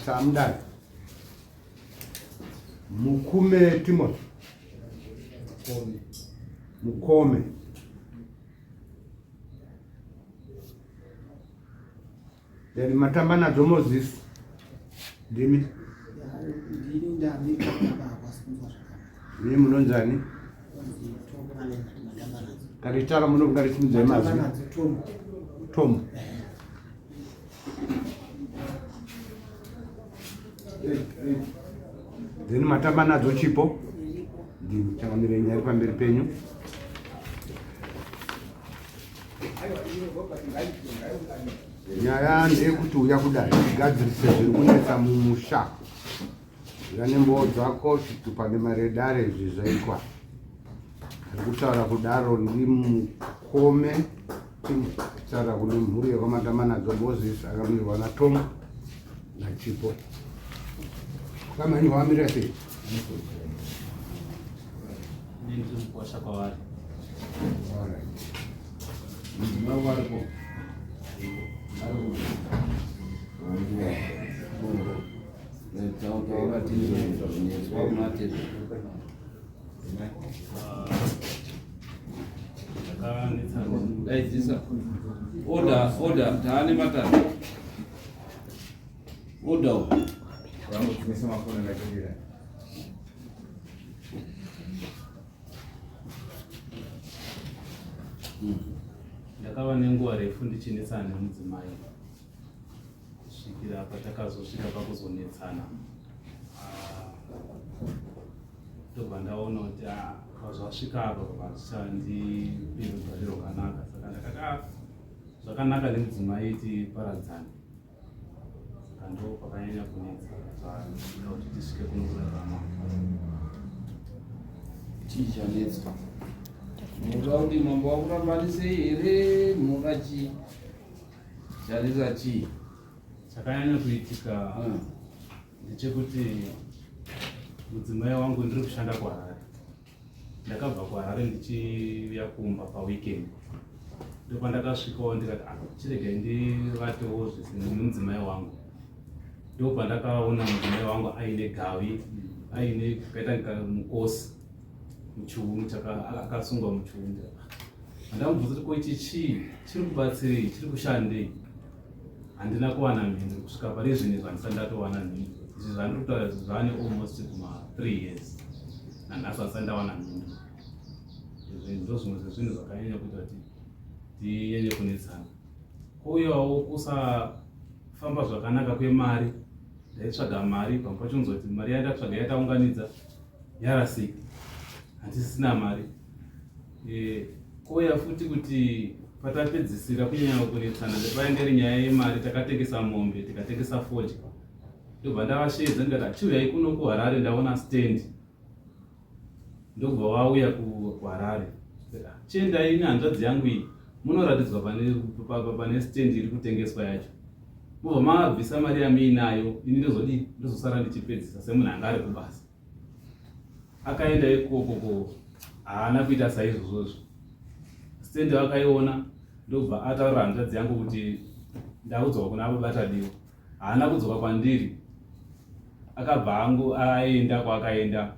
Samdai Mukume Timothy Mukome Then matamba nadzo Moses ndimi ndimi munonzani kana ichitaura muno kungarisimudzai mazwi Tom Then matamba nadzo chipo ndimi changamire nyaya iri pamberi penyu Nyaya ndeyekuti uya kudai tigadzirise zviri kunetsa mumusha. Uya nemboo dzako chitupa nemari yedare izvi zvaitwa. Ari kutaura kudaro ndimukome kutaura kune mhuri yekwaMatamanadzo Moses akamirwa naTom naChipo. Kama ini wamirira sei? Ndiri mukwasha kwavari. Mudzimai waripo. Daidzisa. Order, order, taane matatu. Order. Vangodzimisa mafoni ndachindira. Ndakava nenguva refu ndichinetsana nemudzimai kusvikira patakazosvika pakuzonetsana. Ah, ndobva ndaona kuti ah, pazvasvika apa pazvichandipi rugare rwakanaka saka ndakati ah, zvakanaka nemudzimai tiparadzane. Saka ndo pakanyanya kunetsa zvaida kuti tisvike kuno kurarama. Chii chanetsa? Munoda kuti mambo wakurambanisei here? Munoda chii? Chanetsa chii? Chakanyanya kuitika ndechekuti mudzimai wangu ndiri kushanda kuHarare. Ndakabva kuHarare ndichiuya kumba paweekend ndopandakasvikawo ndikati ah, chiregai ndivatewo zvese nemudzimai wangu ndopandakaona mudzimai wangu aine gavi aine kaita mukosi muchiunu akasungwa muchiunu andamubvunza kuti ko ichi chii chiri kubatsirei chiri kushandei handina kuwana mhinduro kusvika pari zvino izvi handisati ndatowana mhinduro izvi zvandiri kutaura izvi zvane almost kuma three years nanhasi handisati ndawana mhinduro izvi ndo zvimwe zvezvinhu zvakanyanya kuita kuti tinyanye kunetsana kouyawo kusafamba zvakanaka kwemari ndaitsvaga mari pamwe pacho nzoti mari yandatsvaga yataunganidza yarasika handisisina mari e, kouya futi kuti patapedzisira kunyanya kunetsana ndepainge iri nyaya yemari takatengesa mombe tikatengesa fodya ndobva ndavasheedza ndikati achiuyai kuno kuharare ndaona stand ndokubva vauya kuharare chiendai nehanzvadzi yangu iyi munoratidzwa pane stand iri kutengeswa yacho mobva mabvisa mari yamuinayo ini ndozodii ndozosara ndichipedzisa semunhu anga ari kubasa akaenda ikoko ko haana kuita saizvozvozvo stand vakaiona ndobva ataurira hanzvadzi yangu kuti ndaudzwa kuna baba Tadiwa haana kudzoka kwandiri akabva angu aenda kwaakaenda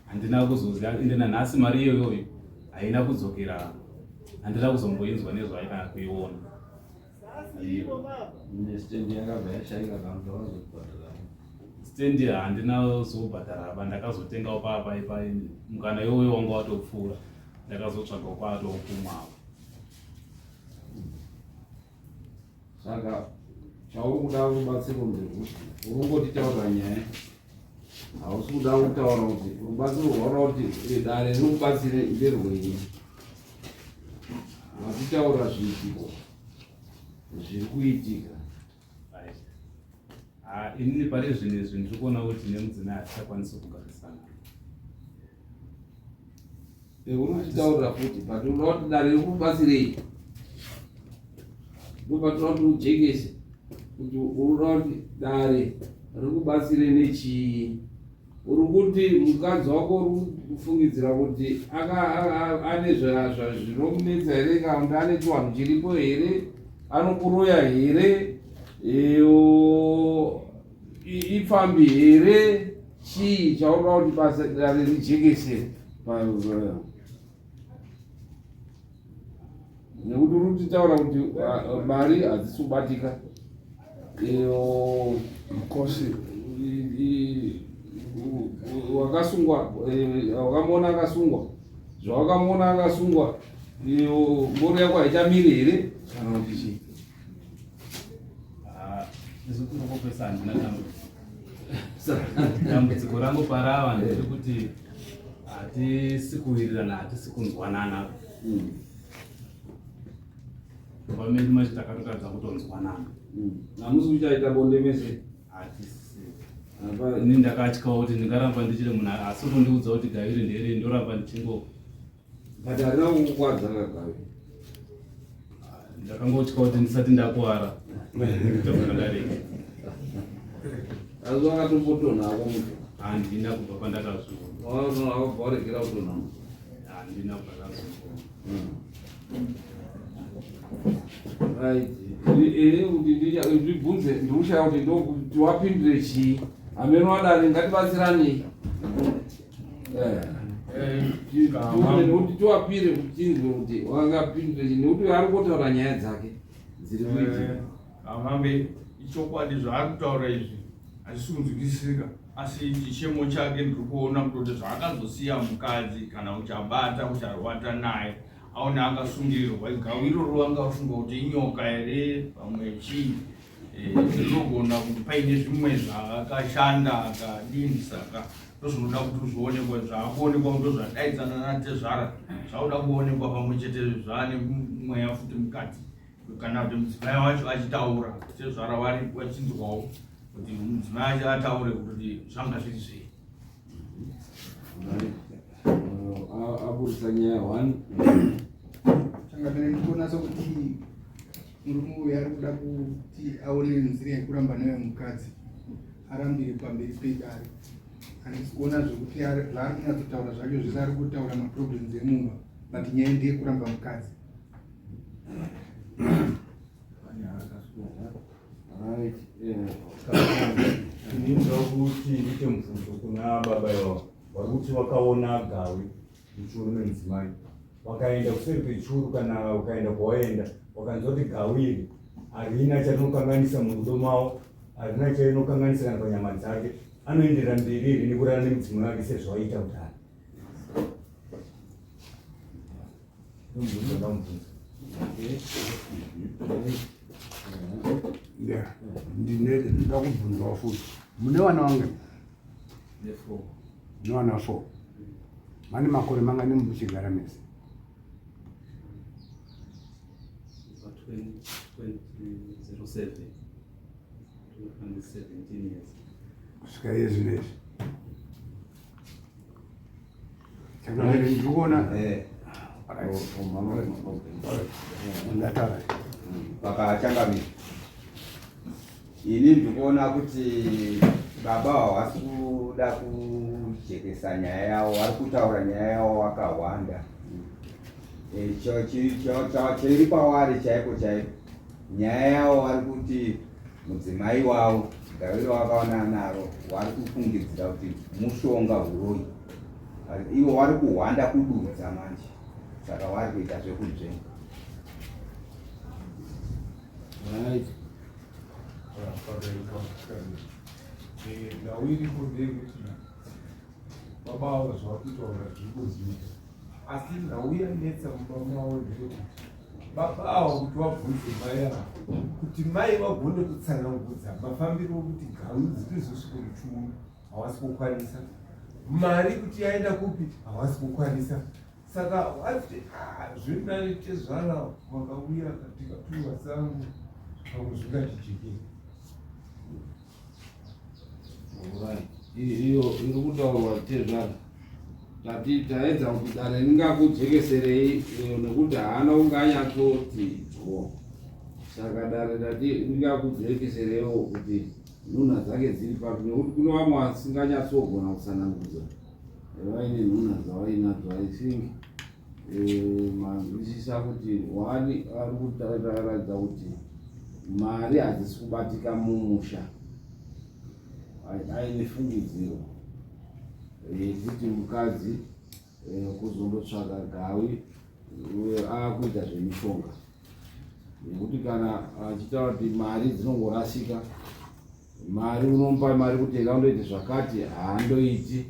handina kuzoziva ende nanhasi mari iyoyoyo haina kudzokera handina kuzomboinzwa nezvayo kana kuiona stendi handina zobhadhara ba ndakazotengawo papa mukana iwoyo wanga watopfuura ndakazotsvagawo kwaatokumwawo Saka chauri kuda rubatsiro nderwupi? Uri kungotitaurira nyaya, hausi kuda kutaura kuti rubatsiro rwauri kuti eh, dare rikubatsire nderwei. Watitaura zviitiko. Zviri kuitika. Right. Ah, inini pari zvinhu izvi ndiri kuona kuti nemudzimai hatichakwanisi kugarisana. Eh, Unotitaurira futi but unoda kuti dare rikubatsirei? Ndopatoda kuti ujekese kuti unoda kuti dare rikubatsire nechii? Uri kuti mukadzi wako uri kufungidzira kuti ane zvinomunetsa here kana kuti ane chiwanhu chiripo here anokuroya here ipfambi here chii chaunoda kuti basa dare rijekese nekuti uri kutitaura kuti mari hadzisi kubatika mukosi wakasungwa eh, wakamuona akasungwa zvawakamuona akasungwa mboro yako haichamiri here kana kuti chii ah, izokungokopesa handina dambudziko dambudziko rangu parava nderekuti hatisi kuwirirana hatisi kunzwanana hmm. Pamene macho takatotadza kutonzwanana. Hamusi kuchaita bonde mese? Hatisi. Ini ndakatyawo kuti ndingaramba ndichiri munhu asi kundiudza kuti gaviri nderi ndoramba ndichingo. But harina kukukwadza kagavi. Ndakangotya kuti ndisati ndakuwara. Ndobva ndarega. Asi wakatombotonhako muto? Handina kubva pandakazviona. Wakabva waregera kutonha? Handina kubva ndazviona. Right. Ini kuti ndibvunze ndikushaya kuti ndokuti wapindure chii hameno wadari ngatibatsiranei eh, eh, nekuti tiwapire kuti tinzwe kuti wangapindure chii nekuti ari kutaura nyaya dzake dziri kuitika eh, Amambe ichokwadi zvaari kutaura izvi hazvisi kunzwisisika asi chichemo chake ndiri kuona kutoti zvaakazosiya mukadzi kana uchabata ucharwata naye aone akasungirirwa igau iroro vanga vafunga kuti inyoka here pamwe chii eh, rinogona kuti paine zvimwe zvaakashanda akadini saka ndozvinoda kuti zvionekwa zvaakuonekwa ndozvadaidzana natezvara zvakuda kuonekwa pamwe chete zvaane mweya futi mukati kana kuti mudzimai wacho achitaura tezvara vari vachinzwawo kuti mudzimai acho ataure kuti zvanga zviri zvei aburitsa nyaya one changamire ndikuona sokuti murume uyu ari kuda kuti aone nzira yekuramba nayo mukadzi arambire pamberi pedare handisi kuona zvekuti zvaari kunyatsotaura zvacho zvese ari kutaura maproblems emumba but nyaya ndeyekuramba mukadzi Ndinoda kuti ndiite mubvunzo kuna baba ivavo vari kuti vakaona gawi muchuru nemudzimai vakaenda kuseri kwechuru kana ukaenda kwawaenda wakanzwa kuti gawi iri harina charinokanganisa murudo mavo harina charinokanganisa kana panyama dzake anoenderera mberi here nekurara nemudzimai wake sezvawaiita kudhara Ndinoda kubvunzawo futi mune vana vange mune vana four mane makore mangani muchigara mese kusvika iye zvino izvi Changamire ndiri kuona eh. ndataura paka changamire ini ndikuona kuti baba hawasi kuda kujekesa nyaya yavo vari kutaura nyaya yavo wakahwanda eh, chiri pawari chaiko chaiko nyaya yavo vari kuti Mudzimai wavo gaviro wakaona naro wari kufungidzira kuti mushonga huroyi ivo wari kuhwanda kududza manje saka wari kuita zvekunzvenga right. Nhau iripo ndeyekuti baba avo zvavari kutaura zviri kuzivika asi nhau yanetsa mumba mavo ndeyekuti baba avo kuti vabvunze mai ava kuti mai vagone kutsanangudza mafambiro okuti gau dzitizosvike muchiuno havasi kukwanisa mari kuti yaenda kupi havasi kukwanisa saka vati ah, zviri nani tezvara vakauya tikapiwa sango. Pamwe zvingatijekei. Iyo iri kutaurwa tezvara tati taedza kuti dare ringakujekeserei eh, nekuti haana kunge anyatsoti dyo saka dare tati ringakujekesereiwo kuti nhunha dzake dziri papi nekuti kune vamwe vasinganyatsogona kutsanangudza eh, vaine nhunha dzavainadzo i think eh, manzwisisa kuti wani ari kutaratidza kuti mari hadzisi kubatika mumusha aine fungidziro yekuti mukadzi eh, kuzondotsvaga gawi akuita zvemishonga nekuti kana achitaura kuti mari dzinongorasika mari unomupa mari kuti enda undoite zvakati haandoiti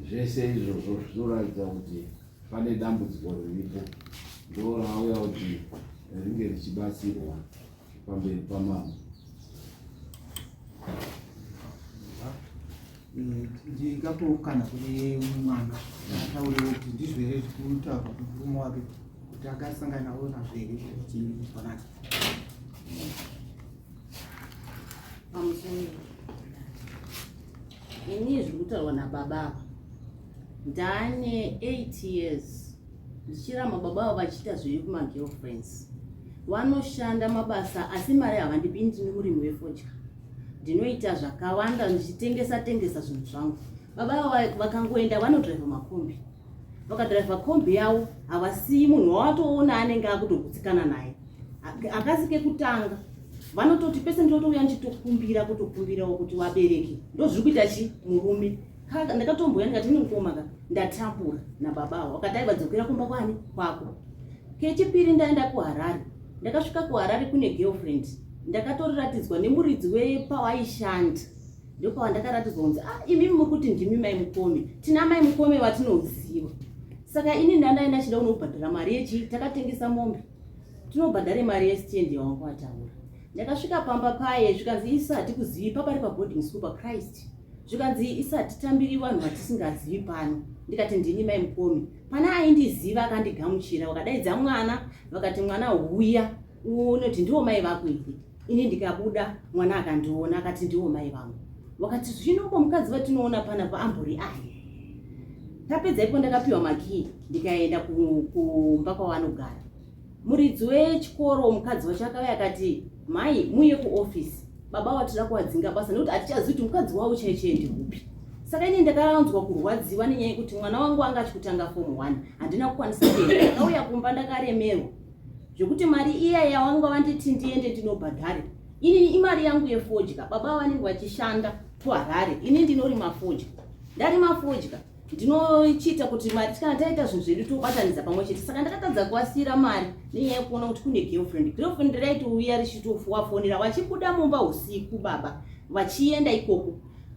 zvese izvozvo zvinoratidza kuti pane dambudziko riripo ndorauya kuti ringe richibatsirwa pamberi pamambo Ndingapowo kana kune mwana ataurewo kuti ndizvo here zviri kutaurwa kumurume wake kuti akasanganawo nazvo here kuti zvanaka. Pamusoro ini zviri kutaurwa nababa ava ndane 8 years ndichiramba baba ava vachiita zviri kumagirlfriends vanoshanda mabasa asi mari havandipi ndini murimi wefodya ndinoita zvakawanda ndichitengesa tengesa zvinhu zvangu baba ava vakangoenda vanodhiraivha makombi vakadhiraivha kombi yavo havasiyi munhu wawatoona anenge akutogutsikana naye akasi kekutanga vanototi pese ndinotouya ndichitokumbira kutokumbirawo kuti vabereki ndozviri kuita chi murume ndakatombouya ndikati ini mukoma ka ndatambura nababa avo vakati aiva dzokera kumba kwani kwako kechipiri ndaenda kuharare ndakasvika kuharare kune girlfriend ndakatoratidzwa nemuridzi wepawaishanda ndopawandakaratidzwa kunzi ah imimi muri kuti ndimi mai mukome tina mai mukome vatinoziva saka ini ndandaenda chida kunobhadhara mari yechi takatengesa mombe tinobhadhare mari yestand yawangu ataura ndakasvika pamba paye zvikanzi isu hatikuzivi papari paboarding school pachrist zvikanzi isu hatitambiri vanhu vatisingazivi pano ndikati ndini mai mukome pana aindiziva akandigamuchira vakadaidza mwana vakati mwana huya uone kuti ndiwo mai vako here ini ndikabuda mwana akandiona akati ndiwo mai vangu vakati zvino ko mukadzi vatinoona panapa ambori ani tapedza ipo ndakapiwa makii ndikaenda kumba kwavanogara muridzi wechikoro mukadzi wacho akauya akati mai muye kuofisi baba vatira kuvadzinga basa nekuti hatichazivi kuti mukadzi wavo chaichee ndeupi saka ini ndakanzwa kurwadziwa nenyaya yekuti mwana wangu anga achikutanga fomu one handina kukwanisa kuenda ndakauya kumba ndakaremerwa zvekuti mari iya yawanga wanditi ndiende ndinobhadhare inini imari yangu yefodya baba vanenge vachishanda kuharare ini ndinorima fodya ndarima fodya ndinochiita kuti mari kana taita zvinhu zvedu tobatanidza pamwe chete saka ndakatadza kuvasiira mari nenyaya yekuona kuti kune girlfriend girlfriend raitouya richitowafonera vachibuda mumba usiku baba vachienda ikoko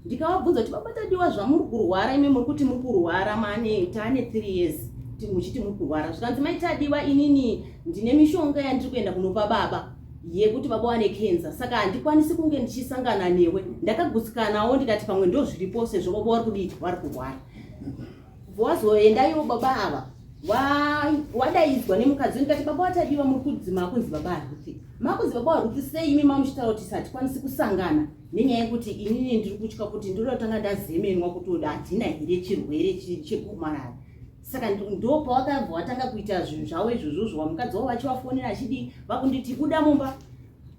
ndikavabvunza kuti baba tadiwa zvamuri kurwara imi muri kuti muri kurwara mane taane three years muchiti muri kurwara zvikanzi mai tadiwa inini ndine mishonga yandiri kuenda kunopa baba yekuti baba wane kenza saka handikwanisi kunge ndichisangana newe ndakagutsikanawo ndikati pamwe ndozviripo sezvo baba wari kudii wari kurwara wazoendaiwo baba ava wadaidzwa nemukadzi ndikati baba watadiwa muri kudzi makunzi baba aruthi makunzi baba aruthi sei imi mamuchitaura kuti hatikwanisi kusangana nenyaya yekuti inini ndiri kutya kuti ndoda kutanga ndazemenwa kuti oda handina here chirwere chegomarara saka ndo pawakabva watanga kuita zvinhu zvavo izvozvozvo wamukadzi wavo vachivafonera achidii vakunditi buda mumba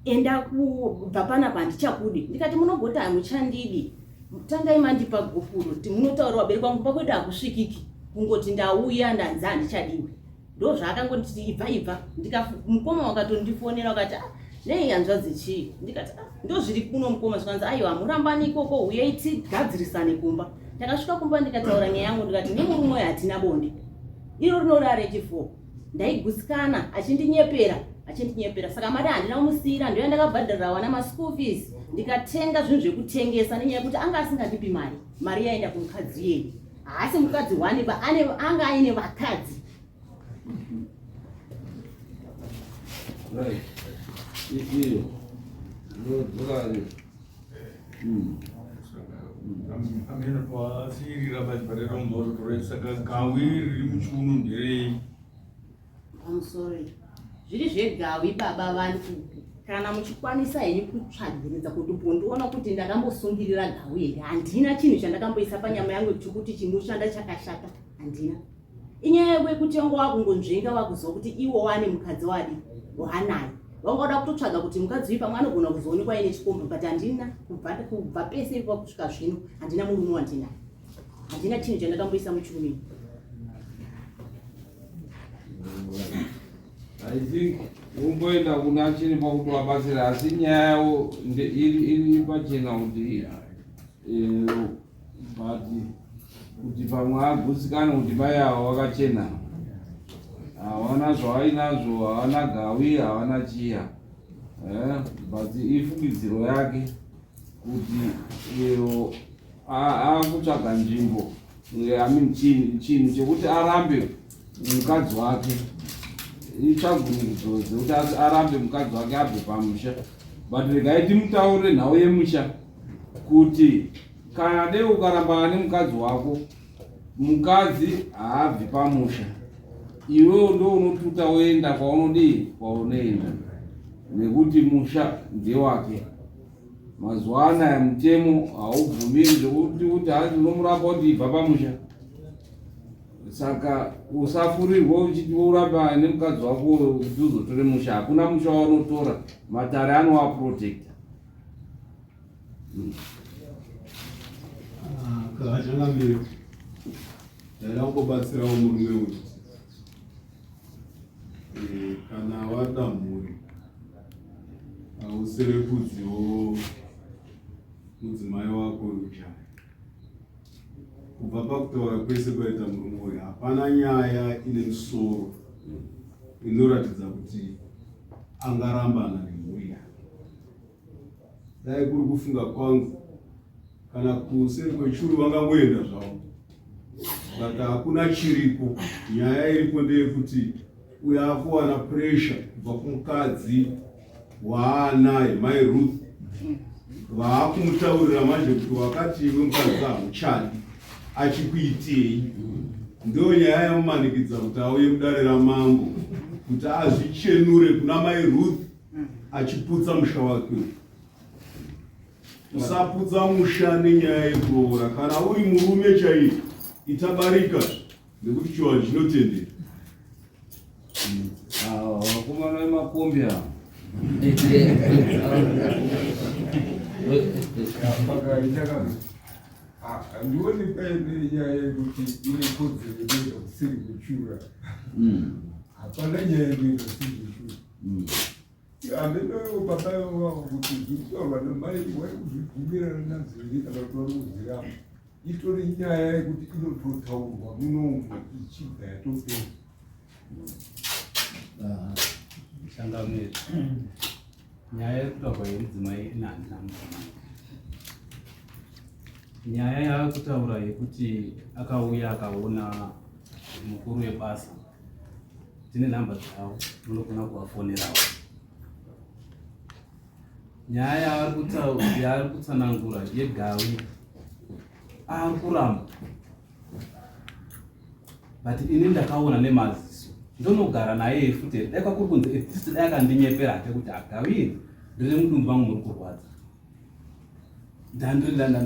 enda kubva panapa handichakudi ndikati munogoti hamuchandidi tangai mandipa gupuro ti munotaura vabereki vangu kumba kwedu hakusvikiki kungoti ndauya ndanzi handichadiwi ndozvaakangonditi ibva ibva mukoma wakatondifonera wakati ah, nei hanzvadzi chii ndikati ah, ndozviri kuno mukoma zvikanzi aiwa hamurambani ikoko huyai tigadzirisane kumba ndakasvika kumba ndikataura nyaya yangu ndikati nemurume uyo hatina bonde iro rinorara rechifour ndaigutsikana achindinyepera achindinyepera saka mari handina kumusiira ndoya ndakabhadharira wana maschool fees ndikatenga zvinhu zvekutengesa nenyaya yekuti anga asingandipi mari mari yaenda kumukadzi iyeye haasi mukadzi one ba ane anga aine vakadzi Right. Iyo. Ndodzoka. Ameno twasirira basi pareromboro saka gawi riri muchiuno nderei? I'm sorry. Zviri zvegawi baba vangu kana muchikwanisa henyu kutsvagiridza kuti pondiona kuti ndakambosungirira gawi here. Handina chinhu chandakamboisa panyama yangu chekuti chinoshanda chakashata, handina. Inyaya yekuti wanga wakungonzvenga wakuziva kuti iwo wane mukadzi wadi waanaye, wanga wada kutotsvaga kuti mukadzi uyu pamwe anogona kuzoonekwa aine chikomba, but handina kubva pese ipa kusvika zvino handina murume wandinaye, handina chinhu chandakamboisa muchiuno. I think umboenda kuna chiremba kuti wabatsira, asi nyaya yavo iri pachena kuti but kuti pamwe agutsikane kuti mai avo vakachena, havana zvavainazvo, havana gawi, havana chiya, but ifungidziro yake kuti akutsvaga nzvimbo, I mean chinhu chekuti arambe mukadzi wake, itsvagurudzo dzekuti arambe mukadzi wake abve pamusha. But regai timutaurire nhau yemusha kuti kana dei ukarambana nemukadzi wako, mukadzi haabvi pamusha, iwewo ndo unotuta woenda kwaunodii, kwaunoenda, nekuti musha ndewake. Mazuva anaya mutemo haubvumiri zvekuti kuti hanzi unomuramba kuti ibva pamusha, saka usafurirwa uchiti uramba nemukadzi wako kuti uzotore musha. Hakuna musha waunotora, matare anowaprotecta. Kachangamire, ndaida kungobatsirawo murume uyu. Kana wada mhuri, hauserekudziwo mudzimai wako ujaya. Kubva pakutaura kwese kwaita murume uyu, hapana nyaya ine musoro inoratidza kuti angarambana nemhuri yake. Dai kuri kufunga kwangu, kana kuseri kwechuru vangangoenda zvavo, but hakuna chiripo. Nyaya iripo ndeyekuti uyo akuwana pressure kubva kumukadzi waanaye, mai Ruth, vaakumutaurira manje kuti wakati iwe mukadzi hamuchadi, achikuitei? Ndo nyaya yamumanikidza kuti auye mudare ramambo kuti azvichenure kuna mai Ruth, achiputsa musha wake. Usaputsa musha nenyaya yekuroora. Kana uri murume chaiye, itabarika, nekuti chivanhu chinotendera. Vakomana vemakombi ava. Handioni paine nyaya yekuti ine kodzero yekuenda kusiri kuchura. Hapana nyaya yekuenda kusiri kuchura. Handinoiwo baba vavo kuti zviri kutaurwa namai wari kuzvibvumirana nazvo here kana kuti vari kuzviramba. Itori nyaya yekuti inototaurwa munomu ichibva yatopera. Changamire, nyaya yekutaurwa yemudzimai ina handina mudzimai. Nyaya yaakutaura yekuti akauya akaona mukuru webasa, tine nhamba dzavo, munogona kuvafonerawo. Nyaya yaari kutsanangura yegawi, ari kuramba, but ini ndakaona nemaziso, ndonogara naye futi here? Dai kwakuri kunzi at least dai akandinyepera hake kuti agawiri ndiri mudumbu vangu muri kurwadza,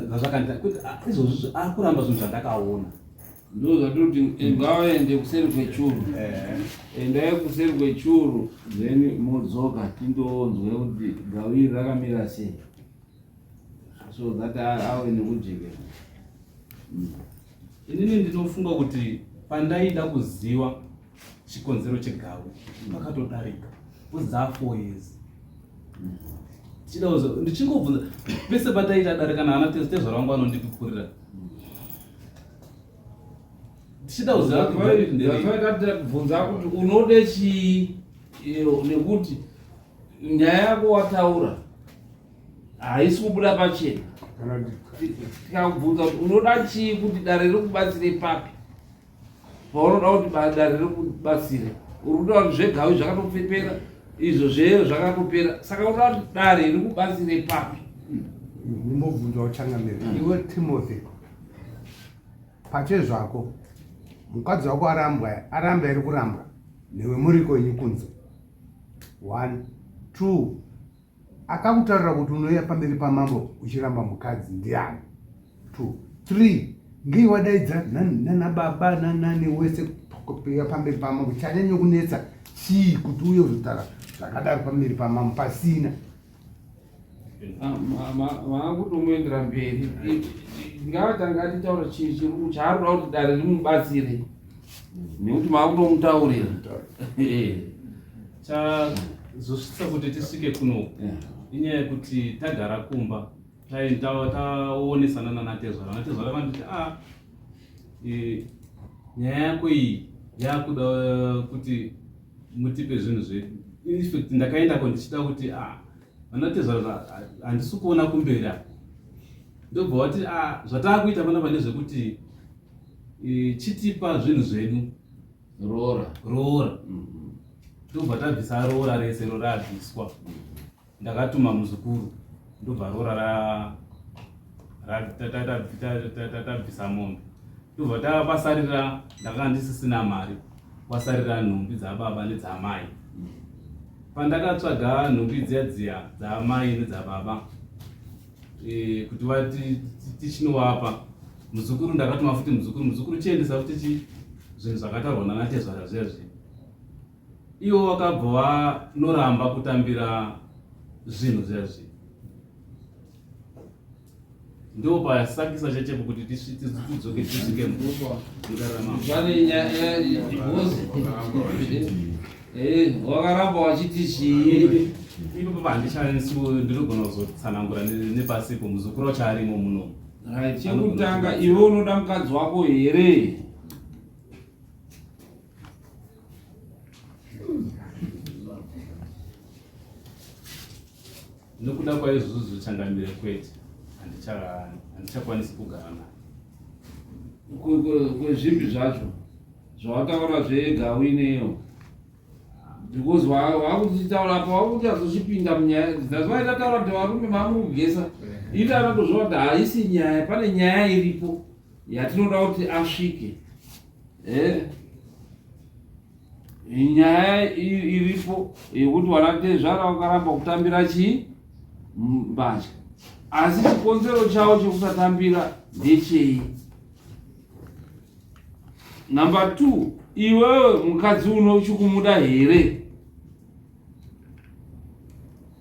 zvazvakandiita kuti izvozvi ari kuramba zvinhu zvandakaona. Ndo zvatoti ngavaende kuseri kwechuru, endai kuseri kwechuru, then modzoka tindonzwe kuti gawiri rakamira sei, so that ave nekujekera. Inini ndinofunga kuti pandaida kuziva chikonzero chegawi pakatodarika kuzaa 4 years. Tichida ndichingobvunza pese pataita dare, kana ana tezvara vangu vanondipupurira, tichida kuziva kuti gawi iri nderei. Bvunza kuti unode chii, nekuti nyaya yako wataura haisi kubuda pachena. Kana Tikakubvunza kuti unoda chii, kuti dare rikubatsire papi paunoda kuti dare rikubatsire, uri kuda kuti zvegawi zvakatopera, izvo zveyo zvakatopera, saka unoda kuti dare rikubatsire papi? Ndimbobvunza uchangamire, iwe Timothy pachezvako, mukadzi wako arambwa, aramba iri kurambwa newe, muriko inyi kunze? One, two, akakutaurira kuti unouya pamberi pamambo uchiramba mukadzi ndiani? Two, three, ngei wadaidza nana baba nanani wese kuuya pamberi pamambo? Chanyanya kunetsa chii kuti uye uzotaura zvakadaro pamberi pamambo pasina? Maakutomuendera mberi. Ngavatanga atitaura chaari kuda kuti dare rimubatsire, nekuti maakutomutaurira. Chazosvitsa kuti tisvike kuno inyaya yekuti tagara kumba, taonesana nanatezvara. Natezvara vanditi, a nyaya yako iyi yakuda kuti mutipe zvinhu zvedu. Infact ndakaendako ndichida kuti, a vanatezvara, handisi kuona kumberi apa. Ndobva wati, a zvataakuita panapa ndezvekuti chitipa zvinhu zvedu. Roora. Roora. Ndobva tabvisa roora rese, roora abviswa. Ndakatuma muzukuru, ndobva roora tabvisa mombe, ndobva tavasarira. Ndakanga ndisisina mari, kwasarira nhumbi dzababa nedzamai. Pandakatsvaga nhumbi dziya dziya dzaamai nedzababa kuti vati tichinovapa muzukuru, ndakatuma futi muzukuru, muzukuru chiendesa futi chi zvinhu zvakataurwa nanatezvara zviya zviya. Ivo vakabva vanoramba kutambira zvinhu zviya zviya. Ndo pasakisa chechepo kuti tidzoke tisvike mudarama. Pane nyaya wakaramba wachiti chii? Ipapo handichanisi, ndinogona kuzotsanangura nepasipo, muzukuru wacho arimo muno. Right, chekutanga, iwe unoda mukadzi wako here? Nokuda kwaizvozvo changamire, kwete, handichakwanisi kugara naye. Kwezvipi zvacho zvawataura zvega uineyo? Because wakutitaura apa wakuti azochipinda munyaya. That's why ndataura kuti varume mamuri kugesa iti anatozviona kuti haisi nyaya, pane nyaya iripo yatinoda kuti asvike. Nyaya iripo yekuti vanatezvara vakaramba kutambira chii, mbatya, asi chikonzero chavo chekusatambira ndechei? Number two, iwewe mukadzi uno uchikumuda here?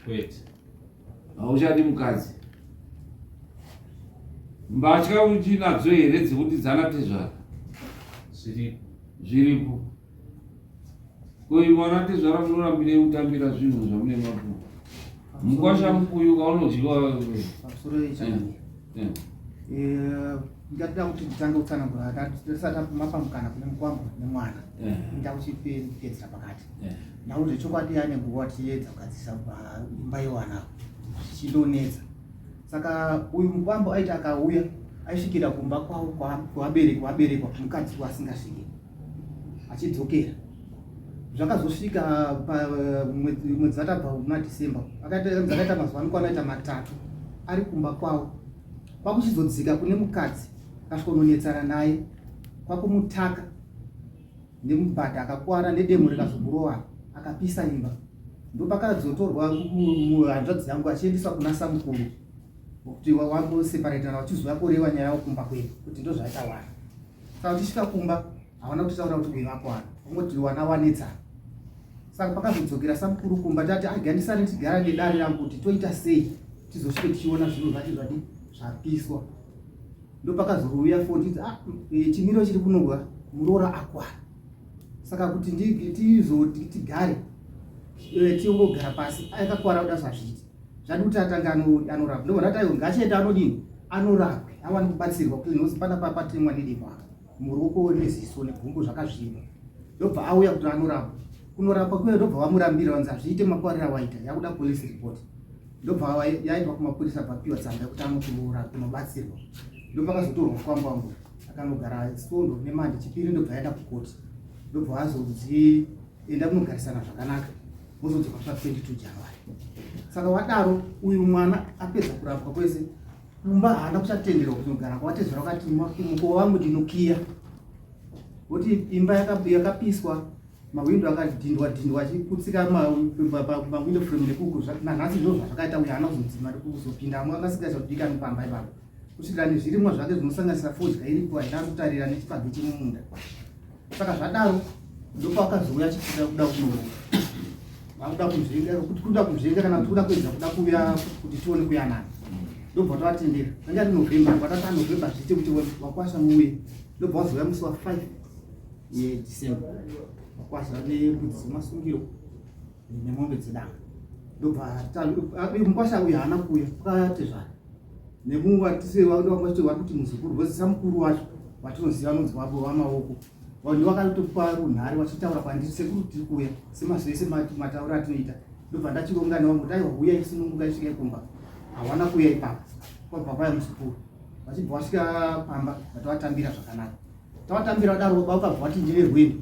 Kwete. Hauchadi mukadzi. Mbatya uchinadzo here dzekuti dzanatezvara? Zviripo. Zviripo. Ko imwe vanatezvara munorambirei kutambira zvinhu zvamune mapuwa? Mukwasha mukuyu kaunodyiwa. Pamusoro yechangamire, ndingada kuti nditange kutsanangura tisati mapa mukana kune mukwambo nemwana. Nda kuchipedzera pakati. Ndakuti zvechokwadi ane nguva tichiedza kugadzirisa imba yewana, zvichindonetsa. Saka uyu mukwambo aiti akauya aisvikira kumba kwavo kuvabereki vaberekwa mukadzi wasingasviki, achidzokera. Zvakazosvika pamwedzi vatabva muna December, akaita mazuva anokwana aita 3 ari kumba kwavo, kwakuchizodzika kune mukadzi, akasvika unonetsana naye, kwakumutaka nemubhadha, akakwara nedemo rikazomurova, akapisa imba. Ndopakazotorwa hanzvadzi yangu achiendeswa kuna samukuru kuti wamboseparatana, vachizouya kureva nyaya yavo kumba kwedu kuti ndozvaita wana. Saka vachisvika kumba havana kutitaura kuti uyu vakwana, vangoti wana wanetsana. Saka pakazodzokera samukuru kumba, tati agandisane tigara nedare rangu kuti toita sei tizosvike tichiona zvinhu zvacho zvadi zvapiswa. Ndopakazouya foni kuti, ah, chimiro chiri kunogwa muroora akwara. Saka kuti tizoti tigare, tingogara pasi, akakwara kuda zvazviiti zvadi kuti atange anorapwa. Ndobva ndati aiwa, ngachienda anodini, anorapwe, awane kubatsirwa kuti nozi pana patemwa nedemo apa muruoko neziso negumbo zvakazvimba. Ndobva auya kuti anorapwa. Kunorapwa kuya ndobva vamurambira, vanzi hazviite makwarira waita, yakuda police report. Ndobva yaendwa kumapurisa, bvapiwa tsamba yekuti anokuroora kunobatsirwa. Ndopakazotorwa mukwambo wangu, akanogara svondo nemande, chipiri ndobva yaenda kukoti. Ndobva vazonzi enda kunogarisana zvakanaka, vozodzoka pa 22 January. Saka wadaro uyu mwana apedza kurapwa kwese, kumba haana kuchatenderwa kunogara kwavatezvara. Vakati mukova wangu ndinokiya, voti imba yakapiswa. Mahwindo akadhindwa dhindwa achiputsika mawindow frame nekuku nanhasi ndizvo zvazvakaita uyo haana kuzodzima kuzopinda amwe angasingachaudikani pamba ipapo kusvikira nezvirimwa zvake zvinosanganisira fodya iripo haina kutarira nechibage chemumunda. Saka zvadaro ndopakazouya achipinda kuda kunorora vakuda kunzvenga kuti kuda kunzvenga kana kuti kuda kuedza kuda kuuya kuti tione kuyanana ndobva tavatendera anga ari November vatata November zviite kuti wakwasha muuye ndobva wazouya musi wa 5 yeDecember wakwasha nembudzi dzemasungiro nemombe dzedanga ndobva mukwasha uyu haana kuuya kwakatezvara nemuwatise vari kuti muzukuru vozisa mukuru wacho watinoziva anonzi wavo wamaoko vanhu vakatopa runhare vachitaura kwandiri sekuru tiri kuuya semazuva ese matauro atinoita ndobva ndachironga nevangu kuti aiwa huyai sununguka isvike kumba hawana kuuya ipapo kwabva kwaya muzukuru vachibva vasvika pamba vatovatambira zvakanaka tavatambira vadaro baba vakabva vati ndine rwendo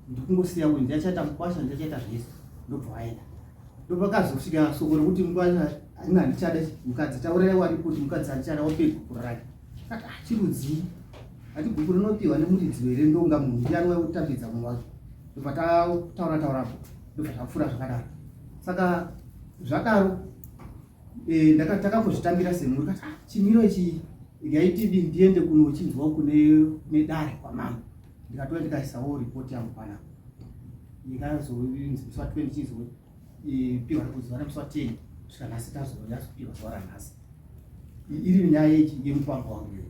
ndikungosiya uyu ndiachaita mukwasha ndiachaita zvese ndobva vaenda ndopakazosvika soko rekuti mukwasha ini handichada mukadzi taurai wari kuti mukadzi handichada wape gupuro rake kati ah, chirudzii ati gupuro rinopiwa nemuridzi here ndonga munhu ndiani wautambidza mumwe wake ndobva taura taurapo ndobva zvapfuura zvakadaro saka zvadaro eh, takangozvitambira semhuri kati ah, chimiro ichi yaitidi ndiende kunochinzwa kune nedare kwamambo ndikatouya ndikaisawo ripoti yangu panapa ikazonzi musi wa 20 chizopiwa zuva remusi wa 10 kusvika nhasi tazopiwa zuva ranhasi iri nyaya yemukwambo wangu iyo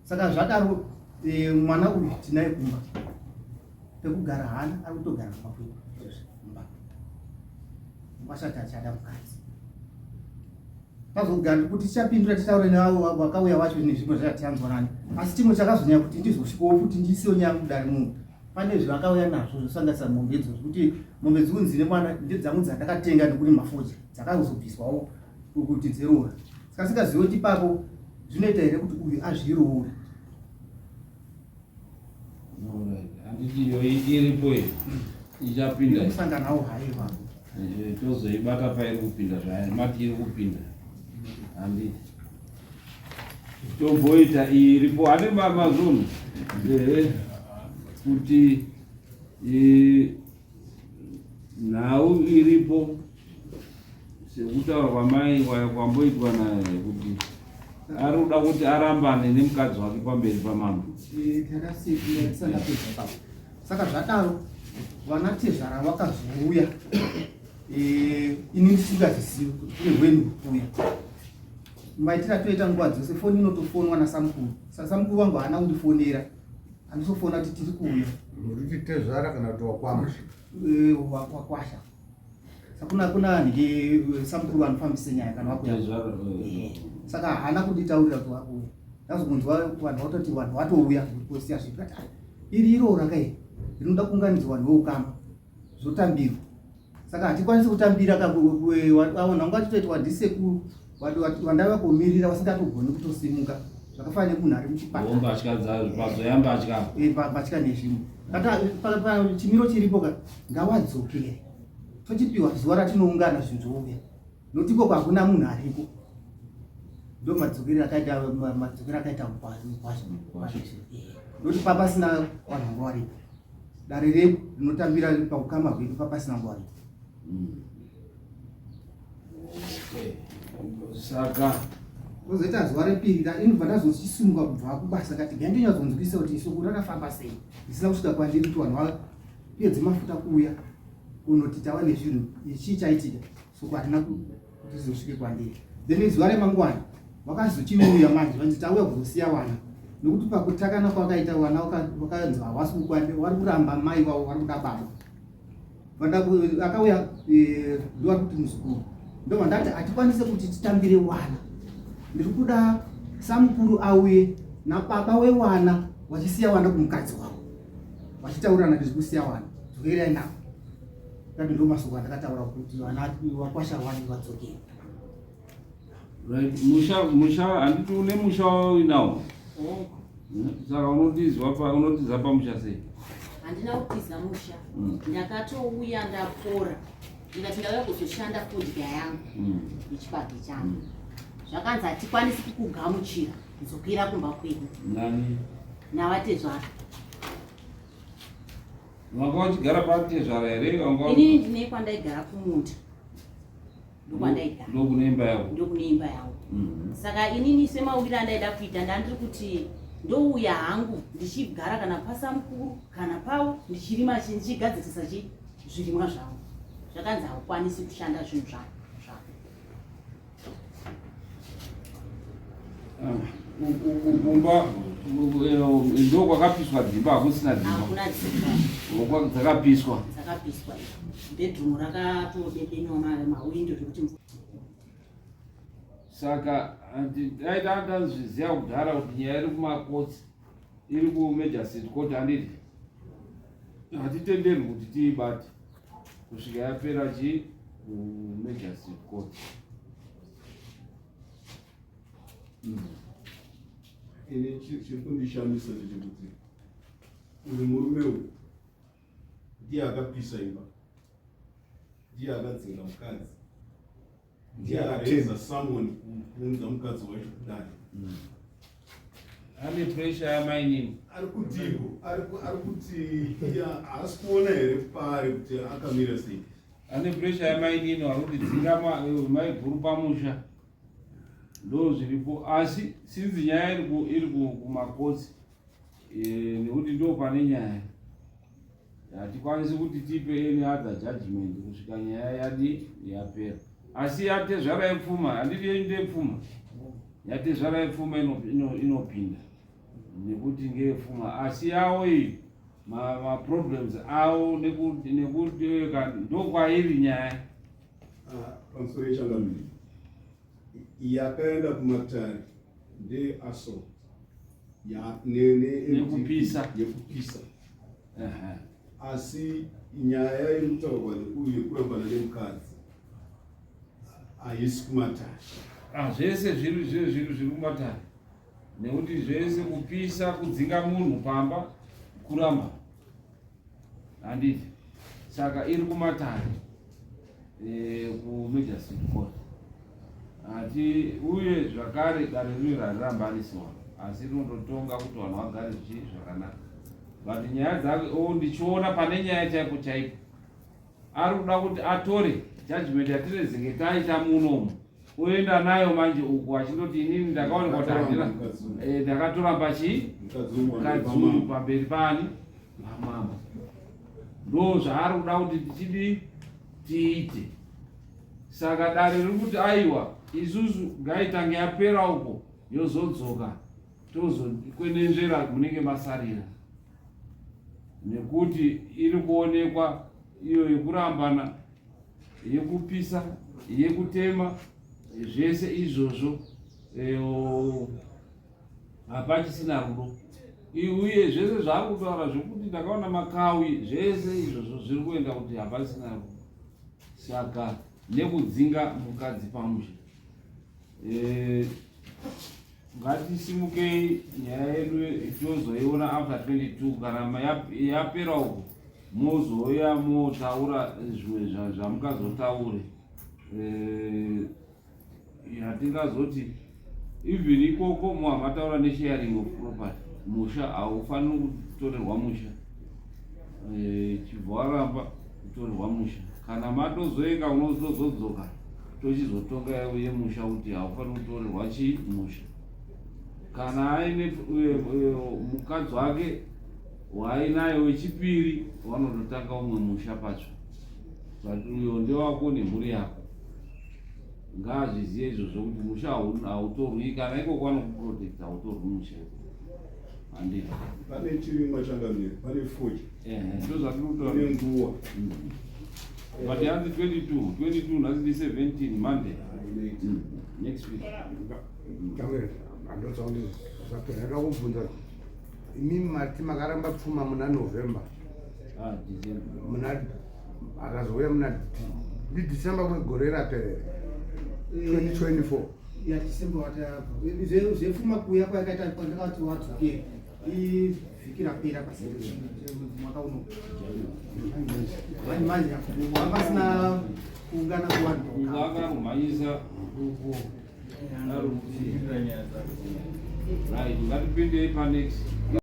saka zvadaro e, mwana uyu tinaye kumba pekugara hana ari kutogara kumba kwedu mumba wasati achada mukadzi tazogara kuti tichapindura titaure neavo vakauya vacho nezvimwe zvatianzwanani asi chimwe chakazonyanya kuti ndizosvikawo futi ndiisewo nyaya mudare muno pane zvavakauya nazvo zvosanganisa mombe idzo zvekuti mombe dzikunzi nemwana ndedzangu dzandakatenga nekurima fodya dzakazobviswawo kuti dzeroora saka singazive kuti ipapo zvinoita here kuti uyu azviroore handiti iyo iripo iyo ichapinda kusanganawo hayo ipapo eh, tozoibata pairi kupinda zvayo mati iri kupinda handiti tomboita iyi iripo hane mazunhu ehe kuti nhau iripo sekutaura kwamai kwamboitwa naye kuti ari kuda kuti arambane nemukadzi wake pamberi pamambo saka zvadaro vana tezvara vakazouya eh, ini ndisingazvizivi kuti kune rwendo kuuya maitira atoita nguva dzose foni inotofonwa nasamukuru sasamukuru wangu haana kundifonera andisofona kuti tiri kuuya uriti tezvara kana kuti wakwasha eh, wakwasha sakuna kuna nge eh, samukuru anofambisa nyaya kana wakuya eh. saka haana kunditaurira kuti wakuuya ndazonzwa vanhu vatoti vanhu vatouya kusiya zvipi ah, iri iroo rakai rinoda kuunganidzwa vanhu veukama zvotambirwa saka hatikwanisi kutambira vanhu vanga vachitoitwa ndisekuru vandava kumirira vasingatogoni kutosimuka zvakafanana nemunhu ari muchipatara mbatya eh, mbatya nezvimwe chimiro chiripo ka ngawadzokere tochipiwa zuva ratinoungana zvinhu zvouya nokuti ikoko hakuna munhu ariko ndo madzokero akaita madzokero akaita mukwasha nokuti papasina vanhu vanga varipo dare redu rinotambira paukama hwedu papasina nguva varipo hmm. saka kozoita zuva repiri inobva ndazochisumuka kubva kubasa kati gandinyatsonzwisa kuti soko rakafamba sei risina kusvika kwandiri kuti vanhu vapedze mafuta kuuya kunoti tava nezvinhu chii chaitika soko harina kuti rizosvike kwandiri then zuva remangwana vakazochiuya manje vanzi tauya kuzosiya vana nokuti pakutakana kwakaita vana vakanzi havasi kukwandi vari kuramba mai vavo vari kuda baba akauya eh, ndovari kuti muzukuru ndobva ndati hatikwanise kuti titambire wana ndiri kuda samukuru auye nababa wewana vachisiya wana kumukadzi wavo vachitaurirana ndiri kusiya wana dzokerai navo ndati ndo masoko andakataura kuti vana vakwasha wani vadzokere Right, musha musha handiti une musha wauinawo oh. Saka unotizwa pa unotiza pamusha sei? Handina kutiza musha. Ndakatouya ndapora. Ndikati ndauya kuzoshanda fodya yangu. Nechibage changu. Zvakanzi hatikwanisi kukugamuchira. Dzokera kumba kwedu. Nani? Navatezvara. Wanga uchigara patezvara here? Wanga Inini ndine kwandaigara kumunda. Ndokwandaigara. Ndokune imba yako. Ndokune imba yangu. Saka inini semauriro andaida kuita ndandiri kuti ndouya hangu ndichigara kana pasamukuru kana pavo ndichirima ndichigadzirisa chi zvirimwa zvangu. Zvakanzi haukwanisi kushanda zvinhu zvako. Kumba ndo kwakapiswa dzimba, hakusina dzimba. Hakuna dzimba. Dzakapiswa. Dzakapiswa. Bedroom rakatodedenwa mawindo zvekuti Saka dai tazviziva kudhara kuti nyaya iri kumakotsi iri kumagistrate court, handiti hatitenderwi kuti tiibate kusvika yapera chi kumagistrate court. Ini chiri kundishamisa ndechekuti uyu murume uyu ndiye akapisa imba, ndiye akadzinga mukadzi, ndiye akareza someone kuunza mukadzi wacho kudare. Ane pressure yamainini. Ari kutiko ari kuti iye haasi kuona here paari kuti akamira sei? Ane pressure yamainini, vari kuti dzinga maiguru pamusha, ndo zviripo. Asi sinzi nyaya iri kumakotsi, nekuti ndo pane nyaya, hatikwanisi kuti tipe any other judgment kusvika nyaya yadi yapera. Asi yatezvara yepfuma, handiti yenyu ndeyepfuma? Yatezvara yepfuma inopinda nekuti ngeyepfuma. Asi yavo iyi maproblems avo nekuti ndokwairi nyaya. Ah, pamusoro yechangamire, yakaenda kumatare ndeyeassault Yekupisa. Yekupisa. Asi nyaya iri kutaurwa nekuyu yekurambana nemukadzi haisi kumatare. Ah, zvese zviri kumatare, nekuti zvese kupisa, kudzinga munhu pamba, kuramba, handiti? Saka iri kumatare kumagistrate court. Hati uye zvakare dare rino harirambanisi vanhu, asi rinototonga kuti vanhu vagare zvichi zvakanaka. But nyaya dzake o ndichiona pane nyaya chaipo chaipo, ari kuda kuti atore judgment yatinezenge taita munomu, oenda nayo manje uku achindoti inini ndakaonekwa kuti handina ndakatoramba chii Mukadzi uyu mukadzi uyu pamberi pani pamambo. Ndo zvaari kuda kuti tichidi tiite. Saka dare riri kuti aiwa, isusu ngaitange yapera uko, yozodzoka tozokwenenzvera munenge masarira, nekuti iri kuonekwa iyo yekurambana, yekupisa, yekutema, zvese izvozvo, hapachisina rudo. Uye zvese zvaari kutaura zvekuti ndakaona makawi, zvese izvozvo zviri kuenda kuti hapachisina rudo. Saka nekudzinga mukadzi pamusha, ngatisimukei, nyaya yedu tozoiona after 22 kana yapera uko, mozouya motaura zvimwe zvamungazotaure. Hatingazoti even ikoko muhamataura nesharing of property, musha haufaniri kutorerwa musha. Chibva waramba kutorerwa musha, kana matozoeka unozotozodzoka tochizotonga yemusha kuti haufaniri kutorerwa chii musha. Kana aine mukadzi wake waainaye wechipiri, vanototanga umwe musha patsva, but uyo ndewako nemhuri yako. Ngaazvizive izvozvo kuti musha hautorwi. Kana ikoko vanokuprotecta, hautorwi musha, handiti? Pane chirimwa changamire, pane fodya. Ndo zvatiri kutaura. Nenguva. But yanzi 22, 22, nhasi ndi 17, Monday next week. Kamera, handotsa kuti zvapera. Ndada kubvunza, imimi mati makaramba pfuma muna November? Ah, December. Muna akazouya muna ndiDecember kwegore raperera 2024? Ya, December watabva. Zvepfuma kuuya kwayakaita kwandakati wadzokera ivhiki rapera pasi mwaka uno. Manje manje vasina kuungana kuvanhu. Akarumhanyisa uko. Right, ngatipindei panext.